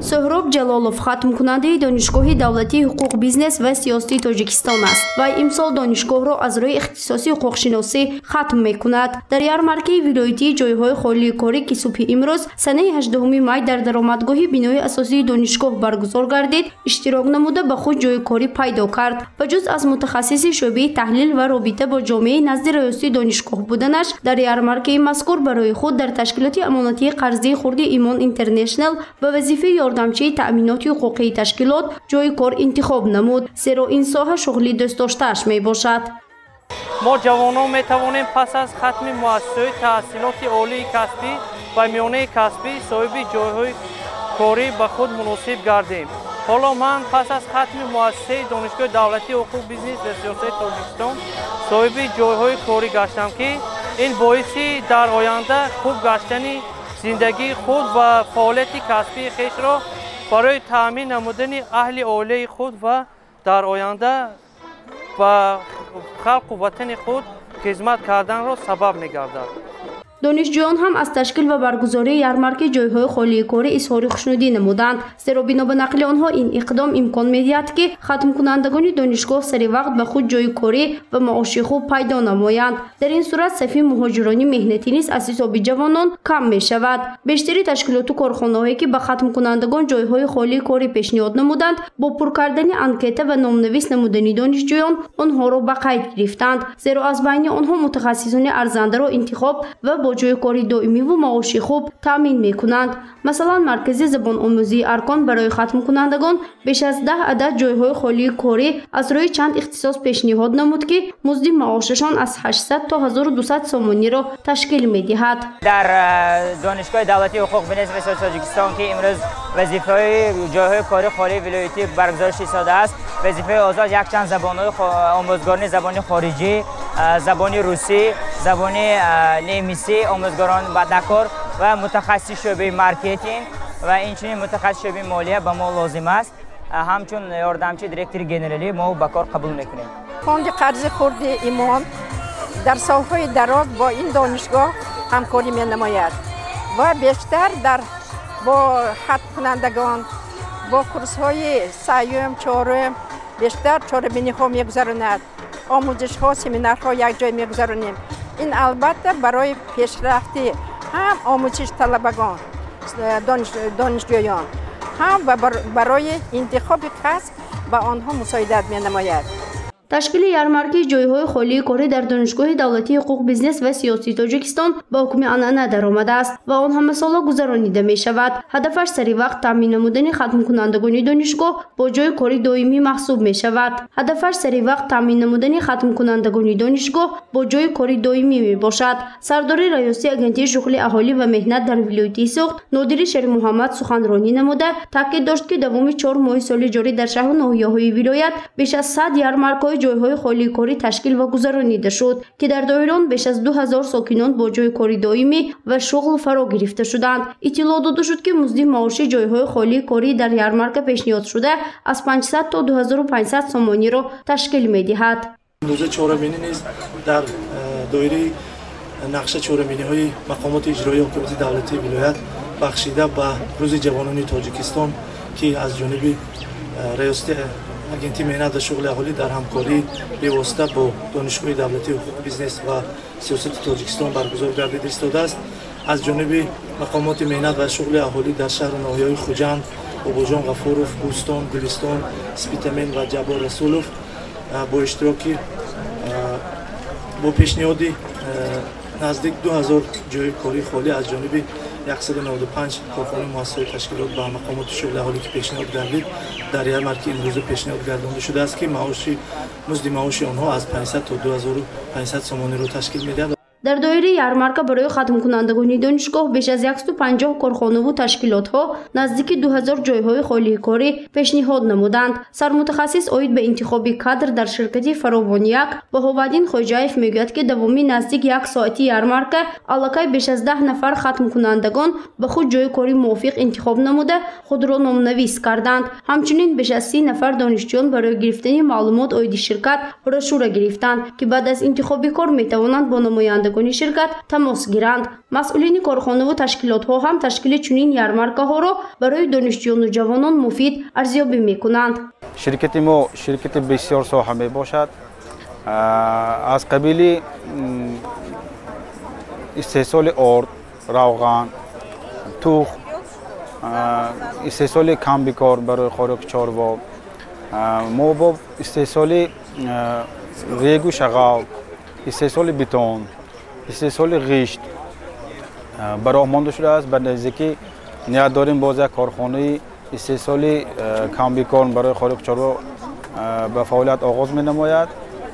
Соҳроб Ҷалолов хатмкунандаи Донишгоҳи давлатии ҳуқуқ, бизнес ва сиёсати Тоҷикистон аст ва имсол донишгоҳро аз рӯи ихтисоси ҳуқуқшиносӣ хатм мекунад. Дар ярмаркаи вилоятии ҷойҳои холии корӣ, ки субҳи имрӯз санаи 18 май дар даромадгоҳи бинои асосии донишгоҳ баргузор гардид, иштирок намуда ба худ ҷойи корӣ пайдо кард. Ба ҷуз аз мутахассиси шӯъбаи таҳлил ва робита бо ҷомеаи назди раёсати донишгоҳ буданаш, дар ярмаркаи мазкур барои худ дар ташкилоти амонатии қарзии хурди Имон Интернешнал ба вазифаи ёрдамчии таъминоти ҳуқуқии ташкилот ҷойи кор интихоб намуд, зеро ин соҳа шуғли дӯстдоштааш мебошад. Мо ҷавонон метавонем пас аз хатми муассисаҳои таҳсилоти олии касбӣ ва миёнаи касбӣ соҳиби ҷойҳои корӣ ба худ муносиб гардем. Ҳоло ман пас аз хатми муассисаи Донишгоҳи давлатии ҳуқуқ, бизнес ва сиёсати Тоҷикистон соҳиби ҷойҳои корӣ гаштам, ки ин боиси дар оянда хуб гаштани зиндагии худ ва фаъолияти касбии хешро барои таъмин намудани аҳли оилаи худ ва дар оянда ба халқу ватани худ хизмат карданро сабаб мегардад. Донишҷӯён ҳам аз ташкил ва баргузории ярмарки ҷойҳои холии корӣ изҳори хушнудӣ намуданд, зеро бино ба нақли онҳо ин иқдом имкон медиҳад, ки хатмкунандагони донишгоҳ сари вақт ба худ ҷойи корӣ ва маоши хуб пайдо намоянд. Дар ин сурат сафи муҳоҷирони меҳнатӣ низ аз ҳисоби ҷавонон кам мешавад. Бештари ташкилоту корхонаҳое, ки ба хатмкунандагон ҷойҳои холии корӣ пешниҳод намуданд, бо пур кардани анкета ва номнавис намудани донишҷӯён онҳоро ба қайд гирифтанд, зеро аз байни онҳо мутахассисони арзандаро интихоб ва бо ҷойи кори доимиву маоши хуб таъмин мекунанд. Масалан, маркази забономӯзии Аркон барои хатмкунандагон беш аз 10 адад ҷойҳои холии корӣ аз рӯи чанд ихтисос пешниҳод намуд, ки музди маошашон аз 800 то 1200 сомониро ташкил медиҳад. Дар Донишгоҳи давлатии ҳуқуқ, бизнес ва сиёсати Тоҷикистон, ки имрӯз вазифаи ҷойҳои кори холии вилоятӣ баргузор шудааст, вазифаи озод якчанд забонҳои омӯзгорони забони хориҷӣ, забони русӣ, забони немисӣ, омӯзгорон бадакор ва мутахассиси шӯъбаи маркетинг ва инчунин мутахассиси шӯъбаи молия ба мо лозим аст. Ҳамчун ёрдамчи директори генералӣ мо ба кор қабул мекунем. Фонди қарзи хурди Имон дар солҳои дароз бо ин донишгоҳ ҳамкорӣ менамояд ва бештар бо хатмкунандагон бо курсҳои сеюм, чорум бештар чорабиниҳо мегузаронад. Омӯзишҳо, семинарҳо якҷой мегузаронем. Ин албатта барои пешрафти ҳам омӯзиши талабагон, донишҷӯён, ҳам барои интихоби касб ба онҳо мусоидат менамояд. Ташкили ярмаркаи ҷойҳои холии корӣ дар Донишгоҳи давлатии ҳуқуқ, бизнес ва сиёсати Тоҷикистон ба ҳукми анъана даромадааст ва он ҳамасола гузаронида мешавад. Ҳадафаш сари вақт таъмин намудани хатмкунандагони донишгоҳ бо ҷойи кори доимӣ маҳсуб мешавад. Ҳадафаш сари вақт таъмин намудани хатмкунандагони донишгоҳ бо ҷойи кори доимӣ мебошад. Сардори раёсати агентии шуғли аҳолӣ ва меҳнат дар вилояти Суғд Нодири Шермуҳаммад суханронӣ намуда таъкид дошт, ки давоми 4 моҳи соли ҷорӣ дар шаҳру ноҳияҳои вилоят беш аз 100 ярмаркаҳои ҷойҳои холии корӣ ташкил ва гузаронида шуд, ки дар доираи он беш аз 2000 сокинон бо ҷойи кори доимӣ ва шуғл фаро гирифта шуданд. Иттилоъ дода шуд, ки музди маоши ҷойҳои холии корӣ дар ярмарка пешниҳод шуда аз 500 то 2500 сомониро ташкил медиҳад. Имрӯза чорабинӣ низ дар доираи нақша чорабиниҳои мақомоти иҷроии ҳукумати давлатии вилоят бахшида ба Рӯзи ҷавонони Тоҷикистон, ки аз ҷониби раёсати агентии меҳнат ва шуғли аҳолӣ дар ҳамкории бевосита бо Донишгоҳи давлатии ҳуқуқ, бизнес ва сиёсати Тоҷикистон баргузор гардида истодааст. Аз ҷониби мақомоти меҳнат ва шуғли аҳолӣ дар шаҳру ноҳияҳои Хуҷанд, Бобоҷон Ғафуров, Бӯстон, Гулистон, Спитамен ва Ҷаббор Расулов бо иштироки бо пешниҳоди наздик 2000 ҷойи кории холӣ аз ҷониби 195 корхонаи муассисаҳои ташкилот ба мақомоти шуғли аҳолӣ, ки пешниҳод гардид, дар ярмарки имрӯза пешниҳод гардонда шудааст, ки музди маоши онҳо аз 500 то 2500 сомониро ташкил медиҳад. Дар доираи ярмарка барои хатмкунандагони донишгоҳ беш аз 150 корхонаву ташкилотҳо наздики 2000 ҷойҳои холии корӣ пешниҳод намуданд. Сармутахассис оид ба интихоби кадр дар ширкати Фаровон 1 Баҳоваддин Хоҷаев мегӯяд, ки давоми наздик як соати ярмарка аллакай беш аз 10 нафар хатмкунандагон ба худ ҷойи кори мувофиқ интихоб намуда худро номнавис карданд. Ҳамчунин беш аз 30 нафар донишҷӯён барои гирифтани маълумот оиди ширкат брошюра гирифтанд, ки баъд аз интихоби кор метавонанд бо намояндагони намояндагони ширкат тамос гиранд. Масъулини корхонаву ташкилотҳо ҳам ташкили чунин ярмаркаҳоро барои донишҷӯёну ҷавонон муфид арзёбӣ мекунанд. Ширкати мо ширкати бисёр соҳа мебошад. Аз қабили истеҳсоли орд, равған, тухм, истеҳсоли комбикор барои хӯроки чорво, мо бо истеҳсоли регу шағал, истеҳсоли бетон, истеҳсоли ғишт ба роҳ монда шудааст. Ба наздикӣ ният дорем боз як корхонаи истеҳсоли комбикорм барои хӯроки чорво ба фаъолият оғоз менамояд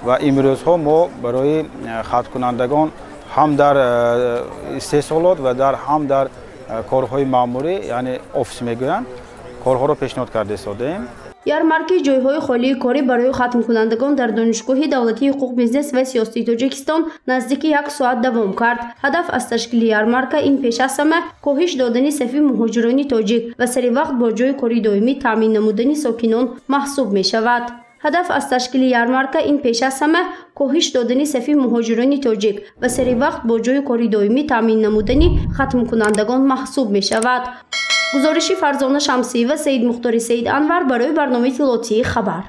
ва имрӯзҳо мо барои хатмкунандагон ҳам дар истеҳсолот ва ҳам дар корҳои маъмурӣ, яъне офис мегӯянд, корҳоро пешниҳод карда истодаем. Ярмаркаи ҷойҳои холии корӣ барои хатмкунандагон дар Донишгоҳи давлатии ҳуқуқ, бизнес ва сиёсии Тоҷикистон наздики як соат давом кард. Ҳадаф аз ташкили ярмарка ин пеш аз ҳама коҳиш додани сафи муҳоҷирони тоҷик ва сари вақт бо ҷойи кори доимӣ таъмин намудани сокинон маҳсуб мешавад. Ҳадаф аз ташкили ярмарка ин пеш аз ҳама коҳиш додани сафи муҳоҷирони тоҷик ва сари вақт бо ҷойи кори доимӣ таъмин намудани хатмкунандагон маҳсуб мешавад. Гузориши Фарзона Шамсиева, Саид Мухтори Саид Анвар барои барномаи иттилоотии «Хабар».